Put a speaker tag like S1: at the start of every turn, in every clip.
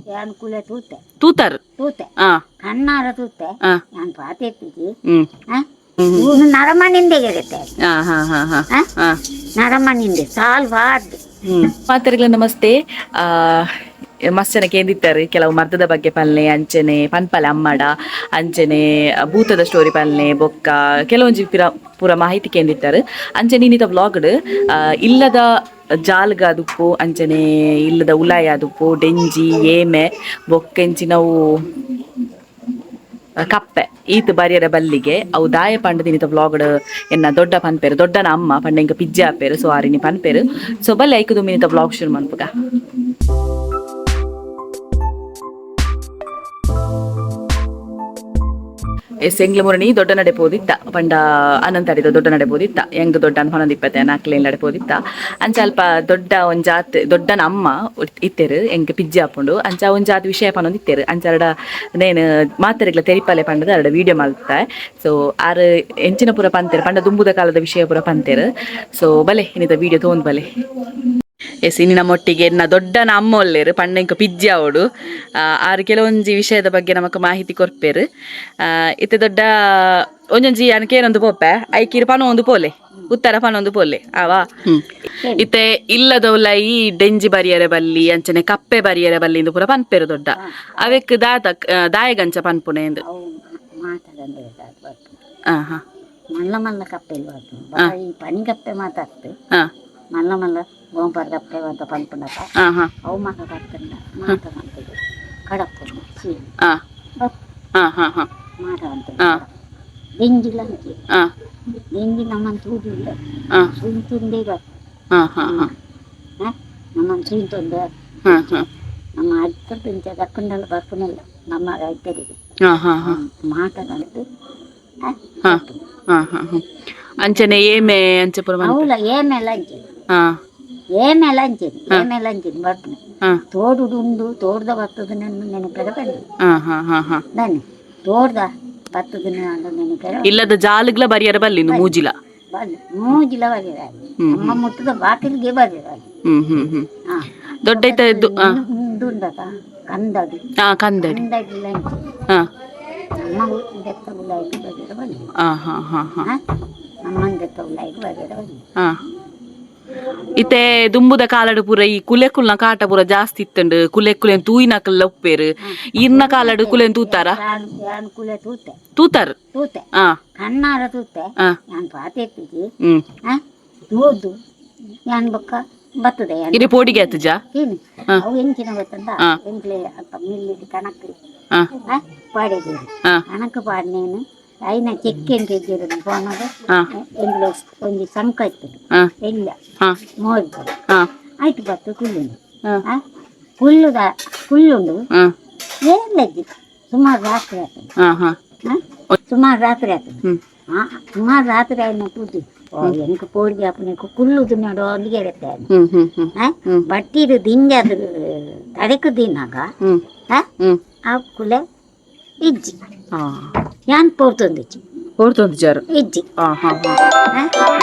S1: ಯಾನ್ ಕುಲೆ ತೂತೆ.
S2: ತೂತಾರ್.
S1: ತೂತೆ.
S2: ಆ.
S1: ಕಣ್ಣಾರ ತೂತೆ.
S2: ಆ.
S1: ಯಾನ್ ಪಾತೆತ್ತಿಜಿ.
S2: ಹ್ಮ್.
S1: ಆ? ಇವ್ನು ನರಮನಿಂದೆ ಗೆರೆತೆ.
S2: ಆ ಹಾ ಹಾ ಹಾ.
S1: ಆ?
S2: ಆ.
S1: ನರಮನಿಂದೆ ಸಾಲ್ ಬಾರ್ದು.
S2: ಮಾತರಿಗಳ ನಮಸ್ತೆ. ಮಸ್ತ್ ಜನ ಕೇಂದಿತ್ತಾರೆ ಕೆಲವು ಮರ್ದದ ಬಗ್ಗೆ ಪಲ್ನೆ ಅಂಚನೆ ಪನ್ಪಲೆ ಅಮ್ಮಡ ಅಂಚನೆ ಭೂತದ ಸ್ಟೋರಿ ಪಲ್ನೆ ಬೊಕ್ಕ ಕೆಲವೊಂಜಿ ಪಿರ ಪೂರ ಮಾಹಿತಿ ಕೇಂದಿತ್ತಾರೆ. ಅಂಚನೆ ಇನ್ನಿತ ವ್ಲಾಗ್ಡ್ ಇಲ್ಲದ ಜಾಲ್ಗಾದುಪ್ಪು ಅಂಚನೆ ಇಲ್ಲದ ಉಲಾಯಾದುಪ್ಪು ಡೆಂಜಿ ಏಮೆ ಬೊಕ್ಕೆಂಚಿನವು ಕಪ್ಪೆ ಈತ್ ಬರಿಯರ ಬಲ್ಲಿಗೆ ಅವು ದಾಯ ಪಂಡದ ಇನ್ನಿತ ವ್ಲಾಗ್ಡ್ ಎನ್ನ ದೊಡ್ಡ ಪನ್ಪೇರು ದೊಡ್ಡನ ಅಮ್ಮ ಪಂಡ ಇಂಕ ಪಿಜ್ಜೆ ಆಪೇರು. ಸೊ ಆರಿನಿ ಪನ್ಪೇರು. ಸೊ ಬಲ್ಲೆ ಐಕುದು ಮಿನಿತ ವ್ಲಾಗ್ ಶುರು ಮನ್ಪುಗ. ಎಸ್ ಎಂಗ್ಲ ಮುರಣಿ ದೊಡ್ಡ ನಡೆ ಪೋದಿತ್ತ ಪಂಡ ಅನಂತರಿದ ದೊಡ್ಡ ನಡೆ ಪೋದಿತ್ತ ಎಂಗ್ ದೊಡ್ಡ 11 20 ನಾಲ್ಕಲೇನ್ ನಡೆ ಪೋದಿತ್ತ. ಅಂಚ ಅಲ್ಪ ದೊಡ್ಡ ಒಂಜಾತ್ ದೊಡ್ಡನ ಅಮ್ಮ ಇತ್ತೆರು ಎಂಕ್ ಪಿಜ್ಜಿ ಆಪುಂಡು. ಅಂಚ ಒಂಜಾತ್ ವಿಷಯ ಪನೊಂದು ಇತ್ತೆರು. ಅಂಚ ಅರಡ ನೇನು ಮಾತೆರೆಗ್ಲ ತೆರಿಪಾಲೆ ಪಂಡದ ಅರಡ ವಿಡಿಯೋ ಮಲ್ತ. ಸೊ ಆರ್ ಎಂಚಿನ ಪೂರ ಪಂತೆರು ಪಂಡ ದುಂಬುದ ಕಾಲದ ವಿಷಯ ಪೂರ ಪಂತೆರು. ಸೊ ಬಲೆ ಇನ್ನಿತ ವಿಡಿಯೋ ತೋಂದ್ ಬಲೆ. ಎಸ್ ಇನಿ ನಮ್ಮೊಟ್ಟಿಗೆ ಎನ್ನ ದೊಡ್ಡನ ಅಮ್ಮ ಒಲ್ಲೇರು ಪಂಡ ಇಂಕ ಪಿಜ್ಜಿ ಅವಡು. ಆರು ಕೆಲವೊಂಜಿ ವಿಷಯದ ಬಗ್ಗೆ ನಮಕ್ ಮಾಹಿತಿ ಕೊರ್ಪೇರು. ಇತ್ತೆ ದೊಡ್ಡ ಒಂಜೊಂಜಿ ಅನಕೇನೊಂದು ಪೋಪೆ ಐಕಿರು ಪನ ಒಂದು ಪೋಲೆ ಉತ್ತರ ಪನ ಒಂದು ಪೋಲೆ ಆವಾ. ಇತ್ತೆ ಇಲ್ಲದೌಲ ಈ ಡೆಂಜಿ ಬರಿಯರೆ ಬಲ್ಲಿ ಅಂಚನೆ ಕಪ್ಪೆ ಬರಿಯರೆ ಬಲ್ಲಿ ಇಂದು ಪೂರ ಪನ್ಪೇರು ದೊಡ್ಡ ಅವೆಕ್ ದಾದ ದಾಯಗಂಚ ಪನ್ಪುನೆ ಎಂದು.
S1: ಅವು ಮಾತಾಡಂದೆ ಬರ್ಪುಂಡು.
S2: ಆ ಹಾ.
S1: ಮಲ್ಲ ಮಲ್ಲ ಕಪ್ಪೆಲು ಬರ್ಪುಂಡು ಬೊಕ ಈ ಪನಿ ಕಪ್ಪೆ ಮಾತಾಡ್ತು.
S2: ಆ.
S1: ಮಲ್ಲ ಮಲ್ಲ ಗೋಂಪರ್ ಕಪ್ಪೆ ಅಂತ ಪನ್ಪುಂಡಪ್ಪ.
S2: ಆ ಹಾ.
S1: ಅವು ಮಾತ ಬರ್ತಂಡ ಮಾತ ಮಂತುದು ಕಡಪುಂಡು ಸೀ
S2: ಆ.
S1: ಬಪ್.
S2: ಆ ಹಾ ಹಾ.
S1: ಮಾತ ಮಂತುದು.
S2: ಆ.
S1: ದೆಂಜಿಲ ಅಂಚೆ.
S2: ಆ.
S1: ದೆಂಜಿ ನಮ್ಮನ್ ತೂದಿಲ್ಲ.
S2: ಆ.
S1: ಸುಂತುಂದೇ ಬರ್ಪುಂಡು.
S2: ಆ ಹಾ ಹಾ.
S1: ನಮ್ಮನ್ ಸುಂತುಂದೆ.
S2: ಹಾ ಹಾ.
S1: ನಮ್ಮ ಅಜ್ಜ ಇಂಚ ದಕ್ಕುಂಡಲ ಬರ್ಪುನಿಲ್ಲ ನಮ್ಮ ರೈತರಿಗೆ.
S2: ಹಾ ಹಾ ಹಾ.
S1: ಮಾತನಾಡಿದ್ದು.
S2: ಹಾ ಹಾ ಹಾ ಹಾ. ಅಂಚನೆ ಏಮೆ ಅಂಚೆ ಪೂರ
S1: ಅವಳ ಏಮೆಲ್ಲ ಅಂಚಿನ.
S2: ಹಾ.
S1: ಏಮೆಲ್ಲ ಅಂಚಿನ ಏಮೆಲ್ಲ ಅಂಚಿನ ಬರ್ಪುನ.
S2: ಹಾ.
S1: ತೋಡುಡು ಉಂಡು ತೋಡ್ದ ಬರ್ತದ ನೆನಪೆರ ಬನ್ನಿ.
S2: ಹಾ ಹಾ ಹಾ ಹಾ.
S1: ಬನ್ನಿ ತೋಡ್ದ ಬರ್ತದ ನೆನಪೆರ.
S2: ಇಲ್ಲದ ಜಾಲಗ್ಲ ಬರಿಯರ ಬಲ್ಲಿ ಇನ್ನು ಮೂಜಿಲ.
S1: ಬನ್ನಿ ಮೂಜಿಲ ಬರಿರ.
S2: ಹ್ಮ್.
S1: ನಮ್ಮ ಮುಟ್ಟದ ಬಾಕಿಲ್ಗೆ ಬರಿರ.
S2: ಹ್ಮ್ ಹ್ಮ್ ಹ್ಮ್.
S1: ಹಾ.
S2: ದೊಡ್ಡ ಇದ್ದು ಹಾ.
S1: ಉಂಡುಂಡತ ಕಂದಡಿ.
S2: ಹಾ ಕಂದಡಿ.
S1: ಕಂದಡಿ ಲಂಚಿ.
S2: ಹಾ.
S1: ನಮ್ಮ ಬೆತ್ತ ಉಲಾಯ್ತು ಬರಿರ ಬನ್ನಿ.
S2: ಹಾ ಹಾ ಹಾ ಹಾ.
S1: ಹಾ ನಮ್ಮನ್ ಬೆತ್ತ ಉಲಾಯ್ತು ಬರಿರ ಬನ್ನಿ.
S2: ಹಾ ಇತ್ತೆ ದುಂಬುದ ಕಾಲಡು ಪೂರ ಈ ಕುಲೆಕುಲ್ನ ಕಾಟ ಪೂರ ಜಾಸ್ತಿ ಇತ್ತಂಡು ಕುಲೆ ಕುಲೆನ್ ತೂಯಿನಕಲ್ಲ ಉಪ್ಪೇರು ಇರ್ನ ಕಾಲಡು ಕುಲೆನ್ ತೂತಾರ.
S1: ಯಾನ್ ಯಾನ್ ಕುಲೆ ತೂತೆ.
S2: ತೂತಾರ್.
S1: ತೂತೆ.
S2: ಹಾ.
S1: ಕಣ್ಣಾರ ತೂತೆ.
S2: ಹಾ.
S1: ಯಾನ್ ಪಾತೆತ್ತಿಜಿ.
S2: ಹ್ಮ್.
S1: ಆ ತೂದು ಯಾನ್ ಬೊಕ್ಕ ಬರ್ತದೆ ಯಾನ್.
S2: ಇರೆ ಪೋಡಿಗೆ ಆತುಜಾ?
S1: ತಿನ್ನು.
S2: ಹಾ.
S1: ಅವು ಎಂಚಿನ ಗೊತ್ತುಂಡ?
S2: ಹಾ.
S1: ಎಂಕ್ಲೆ ಅಲ್ಪ ಮಿಲ್ಲಿಡ್ ಕಣಕ್
S2: ಹಾ.
S1: ಆ ಪಾಡಿದ್ದೀರಿ.
S2: ಹಾ.
S1: ಕಣಕ್ ಪಾಡ್ನೇನು ಐನ ಚೆಕ್ಕೆ ಇದ್ದಿರೋದು ಪೋನಗ.
S2: ಹಾ.
S1: ಎಂಕ್ಲೆ ಒಂಜಿ ಸಂಕ ಇತ್ತು.
S2: ಹಾ.
S1: ಎಲ್ಲ
S2: ಹಾ.
S1: ಮೋರ್ದು.
S2: ಹಾ.
S1: ಆಯ್ತು ಬತ್ತು ಕುಲ್ಲುಂಡು.
S2: ಹಾ.
S1: ಆ ಕುಲ್ಲುದ ಕುಲ್ಲುಂಡು.
S2: ಹಾ.
S1: ಏನಿಲ್ಲ ಸುಮಾರು ರಾತ್ರಿ ಆಯ್ತು.
S2: ಹಾ ಹಾ.
S1: ಆ? ಸುಮಾರು ರಾತ್ರಿ ಆಯ್ತು.
S2: ಹ್ಮ್.
S1: ಆ ಸುಮಾರು ರಾತ್ರಿ ಆಯ್ನ ತೂತಿ ಓ ಎಂಕ್ ಪೋಡಿಗೆ ಆಪುನೆಕ್ ಕುಲ್ಲುದು ನೋಡು ಅಲ್ಲಿಗೆ ಇರುತ್ತೆ.
S2: ಹ್ಮ್ ಹ್ಮ್ ಹ್ಮ್.
S1: ಆ
S2: ಹ್ಮ್.
S1: ಬಟ್ಟಿದು ದಿಂಜ ಅದು ತಡೆಕು ದಿನಾಗ.
S2: ಹ್ಮ್.
S1: ಆ
S2: ಹ್ಮ್.
S1: ಆ ಕುಲೆ ಇಜ್ಜಿ.
S2: ಹಾ.
S1: ಯಾನ್ ಪೋರ್ತೊಂದಿಜ್ಜಿ.
S2: ಪೋರ್ತೊಂದು ಜಾರು.
S1: ಇಜ್ಜಿ.
S2: ಹಾ ಹಾ ಹಾ.
S1: ಆ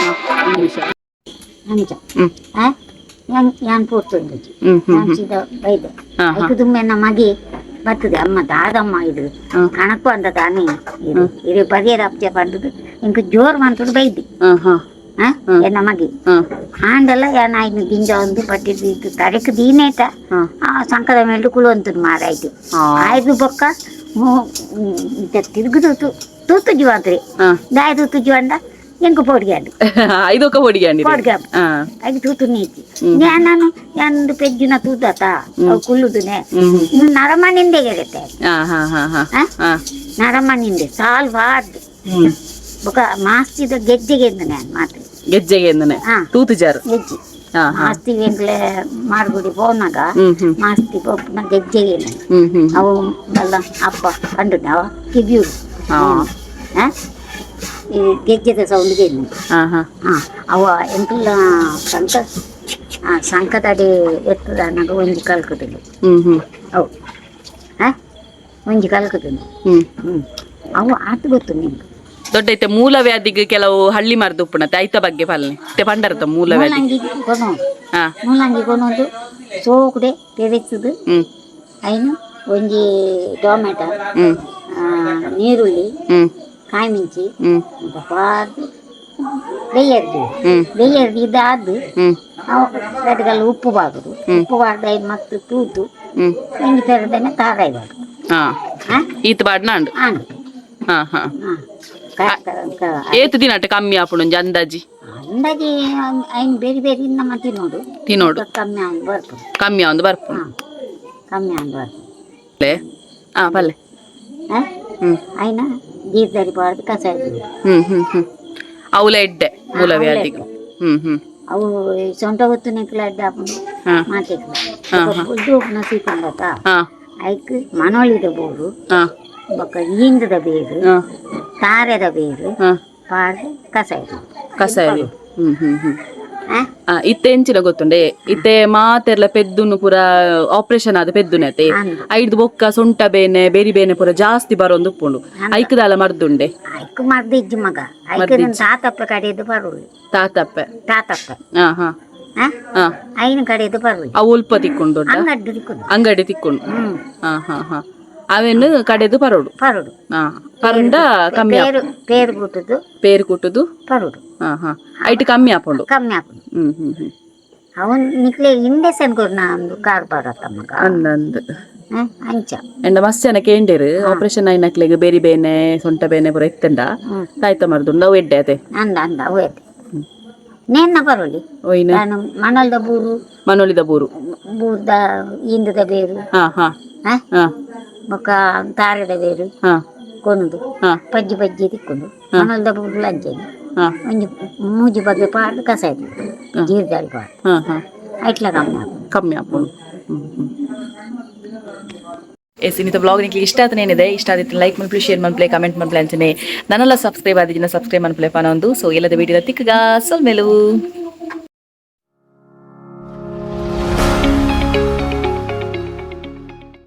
S2: ಒಂದ್ ನಿಮಿಷ.
S1: ಅಂಚ.
S2: ಹ್ಮ್.
S1: ಆ ಯಾನ್ ಯಾನ್ ಪೋರ್ತೊಂದಿಜ್ಜಿ.
S2: ಹ್ಮ್ ಹ್ಮ್.
S1: ಯಾನ್
S2: ಹ್ಮ್.
S1: ಸೀದಾ ಬೈದೆ.
S2: ಹಾ ಹಾ.
S1: ಐಕ್ ದುಮ್ಮೆನ ಮಗೆ ಬರ್ತದೆ ಅಮ್ಮ ದಾದಮ್ಮ ಇದು
S2: ಹಾ.
S1: ಕಣಕ್ಕು ಅಂತ ತಾನೇ ಇದು ಇದು ಬರಿಯರ ಅಪ್ಜೆ ಪಂಡದು ಇಂಕ್ ಜೋರ್ ಮಂತುಡು ಬೈದಿ.
S2: ಹಾ ಹಾ.
S1: ಆ
S2: ಹ್ಮ್.
S1: ಎನ್ನ ಮಗೆ
S2: ಹಾ.
S1: ಆಂಡಲ ಯಾನ್ ಐನು ದಿಂಜ ಒಂದು ಬಟ್ಟಿದ್ದು ಇದು ತಡೆಕ್ ದೀನೇಟ.
S2: ಹಾ.
S1: ಆ ಸಂಕದ ಮೇಲೆ ಕುಲುವಂತದ್ದು ಮಾರಾಯ್ತು.
S2: ಹಾ.
S1: ಆಯ್ದು ಬೊಕ್ಕ ತಿರುಗುದು ತೂತು ಜೀವಂತ್ರಿ.
S2: ಹಾ.
S1: ದಾಯ ತೂತು ಜೀವಂಡ ಎಂಕು ಪೋಡಿಗೆ ಅಂಡು.
S2: ಇದೊಕ್ಕ ಪೋಡಿಗೆ ಅಂಡಿ.
S1: ಪೋಡಿಗೆ.
S2: ಹಾ.
S1: ಐದು ತೂತು ನೀಚಿ.
S2: ಹ್ಮ್.
S1: ನಾನು ಯಾನೊಂದು ಪೆಜ್ಜುನ ತೂತಾತ ಅವು ಕುಲ್ಲುದುನೆ.
S2: ಹ್ಮ್.
S1: ನರಮನಿಂದೆ ಗೆರೆತೆ.
S2: ಹಾ ಹಾ ಹಾ ಹಾ.
S1: ಆ?
S2: ಹಾ.
S1: ನರಮನಿಂದೆ ಸಾಲ್ ಬಾರ್ದು.
S2: ಹ್ಮ್.
S1: ಬೊಕ ಮಾಸ್ತಿದ ಗೆಜ್ಜೆಗೆ ನಾನು ಮಾತ್ರ.
S2: ಗೆಜ್ಜೆಗೆ ಎಂದನೆ.
S1: ಹಾ.
S2: ತೂತು ಜಾರು.
S1: ಗೆಜ್ಜೆ.
S2: ಹಾ ಹಾ.
S1: ಮಾಸ್ತಿ ಎಂಕ್ಲೆ ಮಾರ್ಗುಡಿ ಪೋನಾಗ
S2: ಹ್ಮ್ ಹ್ಮ್.
S1: ಮಾಸ್ತಿ ಪೋಪುನ ಗೆಜ್ಜೆಗೆ.
S2: ಹ್ಮ್ ಹ್ಮ್.
S1: ಅವು ಬಲ್ಲ ಅಪ್ಪ ಕಂಡು ಅವ ಕಿವಿಯೂರು.
S2: ಹಾ.
S1: ಆ? ಈ ಗೆಜ್ಜೆದ ಸೌಂಡ್ಗೆ.
S2: ಹಾ ಹಾ.
S1: ಹಾ ಅವ ಎಂಕುಲ ಸಂಕ ಆ ಸಂಕದಡಿ ಎತ್ತದ ಅನ್ನಗ ಒಂಜಿ ಕಲ್ಕುದುಂಡು.
S2: ಹ್ಮ್ ಹ್ಮ್.
S1: ಅವು ಆ ಒಂಜಿ ಕಲ್ಕುದುಂಡು.
S2: ಹ್ಮ್.
S1: ಹ್ಮ್ ಅವು ಆತು ಗೊತ್ತು ನಿಂಗೆ.
S2: ದೊಡ್ಡ ಐತೆ ಮೂಲ ವ್ಯಾಧಿಗೆ ಕೆಲವು ಹಳ್ಳಿ ಮರ್ದು ಉಪ್ಪುಣತೆ ಐತ ಬಗ್ಗೆ ಪಾಲನೆ ಇತ್ತೆ ಪಂಡರ್ತ ಮೂಲ ವ್ಯಾಧಿ.
S1: ಮೂಲಂಗಿ ಕೊನೊ.
S2: ಹಾ.
S1: ಮೂಲಂಗಿ ಕೊನೊಂದು ಸೋಕುಡೆ ತೆರೆತ್ತದು.
S2: ಹ್ಮ್.
S1: ಐನು ಒಂಜಿ ಟೊಮೆಟೊ, ನೀರುಳ್ಳಿ, ಕಾಯಿ ಮಿಂಚಿ ಪಾಡ್ದು ಬೆಯ್ಯರ್ದು. ಬೆಯ್ಯರ್ದು ಇದಾದ್ ಅವು ರಡ್ಡಗಲ್ಲು ಉಪ್ಪು ಪಾಡುದು. ಉಪ್ಪು ಪಾಡ್ದು ಐನ್ ಮಸ್ತ್ ತೂತು ಒಂಜಿ ಪೆರದನೆ ತಾರಾಯಿ ಪಾಡುದು. ಆ?
S2: ಈತ್ ಬಾಡ್ನ ಅಂಡು?
S1: ಆಂಡ್.
S2: ಹಾ ಹಾ
S1: ಹಾ.
S2: ಏತ್ ದಿನಟ್ ಕಮ್ಮಿ ಆಪುಂಡು ಒಂಜಿ ಅಂದಾಜಿ?
S1: ಅಂದಾಜಿ ಐನ್ ಬೇರೆ ಬೇರೆ ನಮ್ಮ ತಿನ್ನೋಡು.
S2: ತಿನ್ನೋಡು.
S1: ಕಮ್ಮಿ ಆಂದ್ ಬರ್ಪುಂಡು.
S2: ಕಮ್ಮಿ ಆವೊಂದು ಬರ್ಪುಂಡು.
S1: ಹಾ, ಕಮ್ಮಿ ಆಂದ್ ಬರ್ಪುಂಡು.
S2: ಲೇ. ಹಾ, ಪಲ್ಲೆ.
S1: ಆ? ಐನ ಜೀರ್ದರಿ ಪಾಡ್ದು ಕಷಾಯ ತಿನ್ನೋಡು.
S2: ಹ್ಮ್ ಹ್ಮ್ ಹ್ಮ್ ಅವುಲ ಎಡ್ಡೆ ಮೂಲವ್ಯಾಧಿಗ್. ಹ್ಮ್ ಹ್ಮ್
S1: ಅವು ಸೊಂಟ ಹೊತ್ತು ಅಡ್ಡ ಆಪುಂಡು. ಮಾತೆಕ್ಲ ಬೊಕ್ಕ ಉಪ್ಪುನ ಸೀಕೊಂಡತ. ಐಕ್ ಮನೊಳಿದ ಬೋರು, ಬೊಕ್ಕ ಈಂದದ ಬೇರು, ತಾರೆದ ಬೇರು ಪಾಡ್ದು ಕಷಾಯ ತಿನ್ನೋಡು.
S2: ಕಷಾಯ. ಹ್ಮ್ ಹ್ಮ್ ಹ್ಮ್
S1: ಆ?
S2: ಆ, ಇತ್ತೆ ಎಂಚಿನ ಗೊತ್ತುಂಡೆ, ಇತ್ತೆ ಮಾತೆರ್ಲ ಪೆದ್ದುನು ಪೂರ ಆಪರೇಷನ್ ಆದ್ ಪೆದ್ದುನತೆ.
S1: ಅಂದ್.
S2: ಐಡ್ದ್ ಬೊಕ್ಕ ಸೊಂಟ ಬೇನೆ, ಬೇರಿ ಬೇನೆ ಪೂರ ಜಾಸ್ತಿ ಬರೊಂದು ಉಪ್ಪುಂಡು. ಐಕ್ ದಾಲ ಮರ್ದುಂಡೆ?
S1: ಐಕ್ ಮರ್ದು ಇಜ್ಜಿ ಮಗ. ಐಕ್ ನನ್ನ ತಾತಪ್ಪ ಕಡೆಯದ್ದು ಬರುಳ್ಳಿ.
S2: ತಾತಪ್ಪೆ?
S1: ತಾತಪ್ಪ.
S2: ಹಾ ಹಾ
S1: ಆ?
S2: ಹಾ.
S1: ಐನ ಕಡೆಯದ್ದು ಬರುಳ್ಳಿ.
S2: ಅವು ಒಲ್ಪ ತಿಕ್ಕೊಂಡು ದೊಡ್ಡ?
S1: ಅಂಗಡಿ ತಿಕ್ಕುದು.
S2: ಅಂಗಡಿ ತಿಕ್ಕೊಂಡು. ಹಾ ಹಾ ಹಾ ಅವೆನ್ ಕಡೆದು ಪರೋಡು?
S1: ಪರುಡು.
S2: ಹಾ, ಪರಂಡ ಕಮ್ಮಿ.
S1: ಪೇರು ಪೇರು ಕೂಟುದು.
S2: ಪೇರು ಕೂಟುದು.
S1: ಪರುಡು.
S2: ಹಾ ಹಾ ಐಟ್ ಕಮ್ಮಿ ಆಪುಂಡು?
S1: ಕಮ್ಮಿ ಆಪುಂಡು.
S2: ಹ್ಮ್ ಹ್ಮ್ ಹ್ಮ್
S1: ಅವನ್ ನಿಕ್ಲೆ ಇಂಡೆಸನ್ ಕೊರ್ನ ಒಂದು ಕಾರ್ ಬರತ್ತ ಮಗ.
S2: ಅಂದಂದ್.
S1: ಆ, ಅಂಚ.
S2: ಎಂಡ ಮಸ್ತ್ ಜನ ಕೇಂಡೇರು, ಆಪರೇಷನ್ ಆಯ್ನಕ್ಲೆಗ್ ಬೇರಿ ಬೇನೆ, ಸೊಂಟ ಬೇನೆ ಪೂರ ಇತ್ತಂಡ ತಾಯ್ತ ಮರ್ದುಂಡು, ಅವು ಎಡ್ಡೆ ಅತೆ?
S1: ಅಂದ ಅಂದ, ಅವು ಎತ್ತೆ ನೇನ್ನ ಬರೋಲಿ.
S2: ಒಯ್ನ?
S1: ನಾನು ಮಣಲ್ದ ಬೂರು.
S2: ಮನೊಲಿದ ಬೂರು.
S1: ಬೂರ್ದ ಇಂದದ ಬೇರು.
S2: ಹಾ ಹಾ
S1: ಆ? ಬೊಕ್ಕ ತಾರೆದ ಬೇರು ಕೊನುದು ಪಜ್ಜಿ ಪಜ್ಜಿ ತಿಕ್ಕೊಂಡು ಮಣಲ್ದ ಬೂರು ಲಂಚೆನೆ ಒಂಜಿ ಮೂಜಿ ಬಗೆ ಪಾಡ್ದು ಕಷಾಯ ತಿಕ್ಕು ಜೀರ್ದಾಳಿ ಪಾಡ್ದು.
S2: ಹಾ ಹಾ
S1: ಐಟ್ಲ ಕಮ್ಮಿ ಆಪುಂಡು.
S2: ಕಮ್ಮಿ ಆಪುಂಡು. ಹ್ಮ್ ಹ್ಮ್ ಎಸ್, ಇನ್ನಿತ ಬ್ಲಾಗ್ ನಿಕ್ಲೆ ಇಷ್ಟ ಆತನೇನಿದೆ. ಇಷ್ಟ ಆದಿತ್ತು ಲೈಕ್ ಮನ್ಪ್ಲೆ, ಶೇರ್ ಮನ್ಪ್ಲೆ, ಕಮೆಂಟ್ ಮನ್ಪ್ಲೆ. ಅಂಚನೆ ನನ್ನೆಲ್ಲ ಸಬ್ಸ್ಕ್ರೈಬ್ ಆದಿನ ಸಬ್ಸ್ಕ್ರೈಬ್ ಮನ್ಪ್ಲೆ ಪನೊಂದು. ಸೊ ಎಲ್ಲದ ವಿಡಿಯೋ ತಿಕ್ಕಗ, ಸೊಲ್ಮೆಲು.